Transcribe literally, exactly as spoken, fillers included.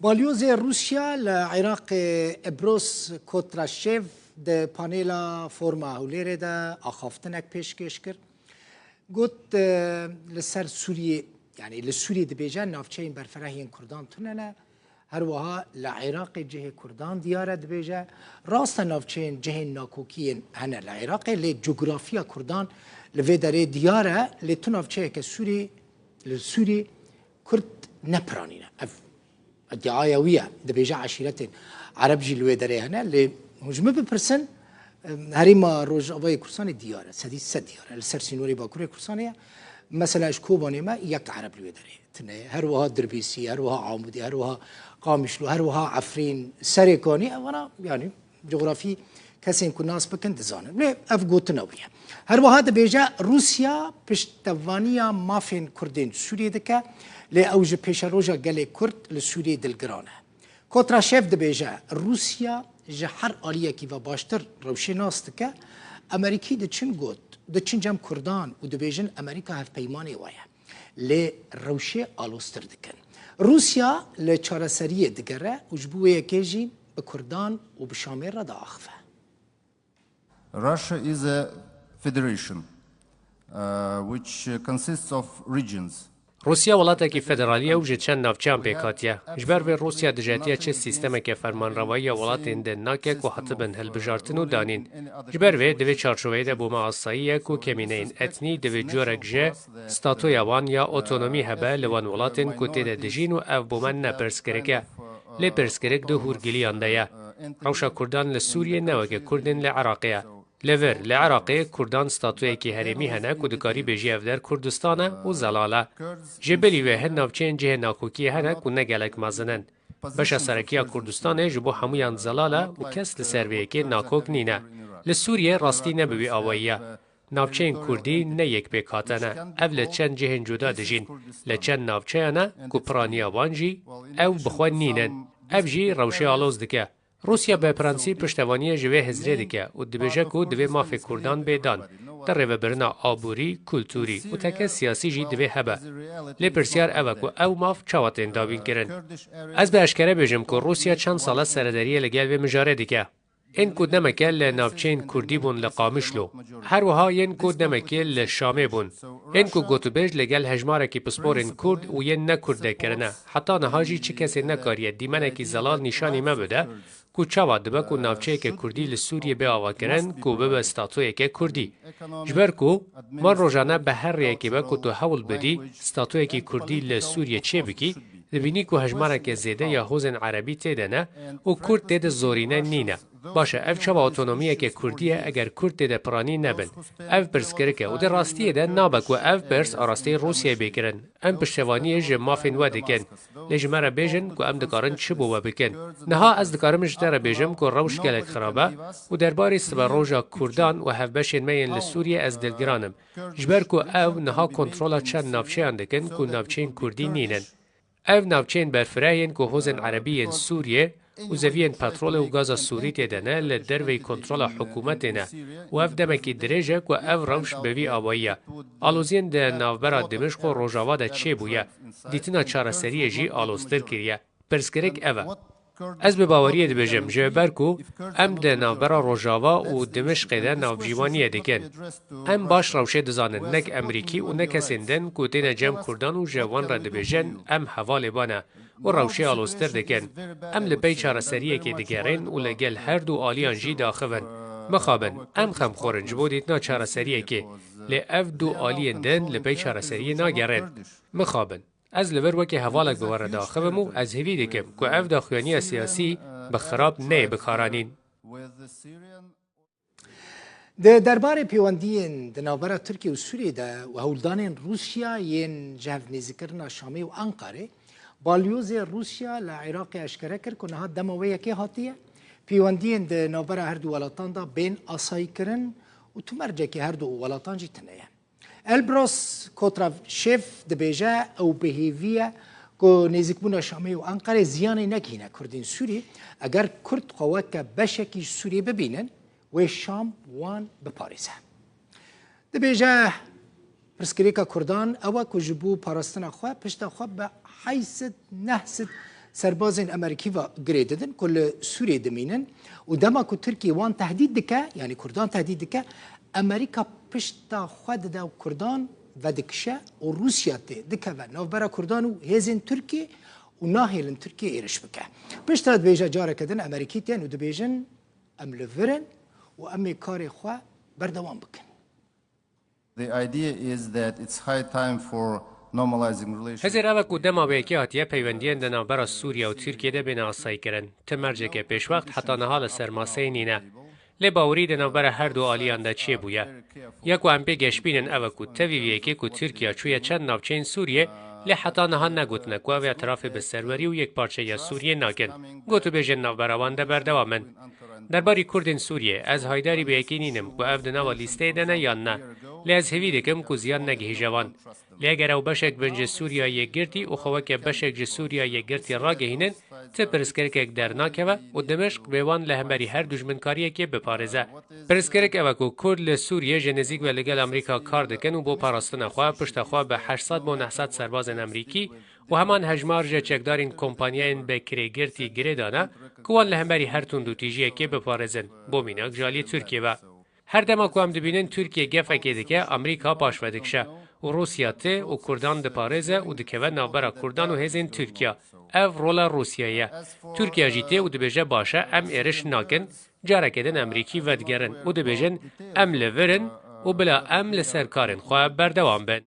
Balyozê Rûsya li Iraqê Ebros Kotraşev di panêla Forma Hewlêrê de axaftinek pêşkêş kir. Got, e, li ser Sûriyê, yanî li Sûriyê dibêje navçeyên berfireh yên Kurdan tune ne. Her wiha li Iraqê cihê Kurdan diyar e, dibêje. Rast e navçeyên cihên nakokiyên hene li Iraqê, lê cografiya Kurdan li vê derê diyar e, lê tu navçeyeke Sûrî, li Sûrî Kurd ne piranî ne. Ev Îdiaya wî ye. Dibêje eşîretên Ereb jî li wê derê hene. Lê hûn ji min bipirsin, em, herêma Rojavayê Kurdistanê diyar e. Sedî sed diyar e. Li ser sînorê Bakurê Kurdistanê ye. Mesela ji Kobanê me yek Ereb li wê derê tune ye. Her wiha Dirbêsî, her wiha Amûdî, her wiha Qamişlo, her wiha Efrîn, Serêkanî. Evana, yanî, cografî kesên ku nas bikin dizanin. Lê ev gotina wî ye. Her wiha dibêje, Rûsya piştevaniya mafên Kurdên Sûriyê dike, lê ew ji pêşeroja gelê Kurd li Sûriyê dilgiran e. Kotraşev dibêje, Rûsya ji her aliyekî ve baştir rewşê nas dike. Emerîkî diçin got, diçin cem Kurdan û dibêjin Emerîka hevpeymanê we ye. Lê rewşê aloztir dikin. Rûsya li çareseriyê digere û ji bo wê yekê jî bi Kurdan û bi Şamê re diaxive. Russia is a federation, uh, which consists of regions. Rûsya welatekî federalî ye û ji çend navçeyan pêk hatiye. Ji ber vê Rûsya dijetiya çi sîstemeke fermanrewayî ya welatên din nake ku hatibin hilbijartin û danîn. Ji ber vê, di vê çarçoveyê de bo me asayî ye ku kemîneyên etnî di vê corek ji statuya wan ya otonomî hebe li wan welatên ku tê de dijîn û ev bo me ne pirsgirêk e. Lê pirsgirêk di hûrgiliyan de ye. Rewşa Kurdan li Sûriyê ne weke Kurdên li Iraqê ye. Li vir, li Iraqê Kurdan statuyekî herêmî hene ku dikarî bêjî ev der Kurdistan e û zelal e. Ji bilî wê hin navçeyên cihê nakokiyê hene ku ne gelek mezin in. Beşa serekî ya Kurdistanê ji bo hemûyan zelal e û kes li ser vê yekê nakok nîne. Li Sûriyê rastî ne bi wî awayî ye. Navçeyên Kurdî ne yek pêk hatene. Ev li çend cihên cuda dijîn. Li çend navçeyan e ku piraniya wan jî ew bi xwe nînin. Ev jî rewşê aloz dike. Rûsya bi prensîp piştevaniyê ji vê hizrê dike û dibêje ku divê mafê Kurdan bê dan. Di rêvebirina aborî, kulturî û teke siyasî jî divê hebe. Lê pirsyar ev e ku ew maf çawa tên dabînkirin? Ez bi eşkere bêjim ku Rûsya çend sal e seredariyê li gel vê mijarê dike. Ên ku demeke li navçeyên Kurdî bûn li Qamişlo. Her wiha yên ku demekê li Şamê bûn. Ên ku gotûbêj li gel hejmarekî pisporên Kurd û yên ne Kurd de kirine. Heta niha jî çi kesê nekariye dîmenekî zelal nîşanî me bide ku çawa dibe ku navçeyeke Kurdî li Sûriyê bê avakirin ku bibe statuyeke Kurdî. Ji ber ku van rojane bi her rêyekê be ku tu hewl bidî statuyekî Kurdî li Sûriyê çêbikî, dibînî ku hejmareke zêde ya hozên Erebî tê de ne û Kurd tê de zorîne nîne. Baş e, ev çawa otonomiyeke Kurdî ye eger Kurd tê de piranî nebin? Ev pirsgirêk e û di rastiyê de nabe ku ev pirs arasteyî Rûsyayê bê kirin. Em piştevaniyê ji mafên we dikin. Lê ji me re bêjin ku em dikarin çi bo we bikin. Niha ez dikarim ji te re bêjim ku rewş gelek xirab e û derbarê siberoja Kurdan û hevbeşên me yên li Sûriyê ez dilgiran im. Ji ber ku ew niha kontrola çend navçeyan dikin ku navçeyên Kurdî nînin. Ev navçeyên berfireh yên ku hozên Erebî yên Sûriyê û zeviyên petrolê û gaza Sûrî tê de ne, li derveyî kontrola hikûmetê ne û ev demekî dirêj e ku ev rewş bi vî awayî ye. Aloziyên di navbera Dimişq û Rojava de çêbûye, dîtina çareseriyê jî aloztir kiriye. Pirsgirêk ev e. Ez bi baweriyê dibêjim, ji ber ku em di navbera Rojava û Dimişqê de navcîwaniyê dikin. Em baş rewşê dizanin, nek Emerîkî û ne kesên din ku têne cem Kurdan û ji wan re dibêjin, em hevalê wan e û rewşê aloztir dikin. Em li pey çareseriyekê digerin û li gel her du aliyan jî diaxivin. Mixabin, em xemxwar in ji bo dîtina çareseriyekê, lê ev du aliyên din li pey çareseriyê nagerin. Mixabin. Ez li vir wekî hevalek bi we re diaxivim û ez hêvî dikim ku ev daxuyaniya siyasî bi xirab neyê bikaranîn. Di derbarê pêwendiyên di navbera Tirkiye û Sûriyê de û hewldanên Rûsya yên ji hev nêzîkirina Şamê û Enqerê, balyozê Rûsya li Iraqê eşkere kir ku niha dema wê yekê hatiye, pêwendiyên di navbera her du welatan de bên asayîkirin û tu mercekê her du welatan jî tune ye. Elbros Kotraşev dibêje, ew bi hêvî ye ku nêzîkbûna Şamê û Enqerê ziyanê negihîne Kurdên Sûrî, eger Kurd xwe weke beşekî ji Sûriyê bibînin, wê Şam wan biparêze. Dibêje, pirsgirêka Kurdan ew e ku ji bo parastina xwe pişta xwe bi heysit nehsit Serbazên Amerîkî ve girê didin ku li Sûriyê dimînin û dema ku Tirkiye wan tehdît dike, yanî Kurdan tehdît dike, Amerîka pişta xwe dide Kurdan vedikişe û Rûsya tê dikeve navbera Kurdan û hêzên Tirkiye û nahêlin Tirkiye êriş bike. Piştre dibêje careke din Amerîkî tên û dibêjin, em li vir in û em ê karê xwe berdewam bikin. The idea is that it's high time for normalizing relations. Hizir ev e ku dema bi yekê hatiye peywendiyên di navbera Sûriye û Tirkiye de bêne asayîkirin. Ti merceke pêşwext heta niha li ser maseyê nîne. Lê bawerî di navbera her du aliyan de çêbûye. Ya ku em pê geşbînin ev e ku tevî vê yekê ku Tirkiye çûye çend navçeyên Sûriyê, lê heta niha negotine ku ev îtirafê bi serwerî û yekparçeyiya Sûriyê nakin. Gotûbêjên navbera wan de berdewam in. Derbarî Kurdên Sûriyê, ez haydarî bi yekê nînim ku ev di nava lîsteyê de ne yan ne. Lê ez hêvî dikim ku ziyan negihîje wan. Lê eger ew beşek bin ji Sûriya Yekgirtî û xwe weke beşek ji Sûriya Yekgirtî ragihînin, ti pirsgirêkek dernakeve û Dimeşq bê wan li hemberî her dijminkariyekê biparêze. Pirsgirêk ew e ku Kurd li Sûriyê ji nêzîk ve li gel Amerîka kar dikin û bo parastina xwe pişta xwe bi heşt sed bo neh sed serbazên Amerîkî û heman hejmar ji çekdarên kompanyayên bi kirêgirtî girê dane ku wan li hemberî her tundûtîjiyekê biparêzin, bo mînak ji aliyê Tirkiyê ve. Her dema ku em dibînin Tirkiye gefekê dike, Amerîka paş ve dikişe û Rûsya tê û Kurdan diparêze û dikeve navbera Kurdan û hêzên Tirkiya. Ev rola Rûsyayê ye. Tirkiye jî tê û dibêje baş e, em êriş nakin, careke din Amerîkî vedigerin û dibêjin, em li vir in û bila em li ser karên xwe berdewam bin.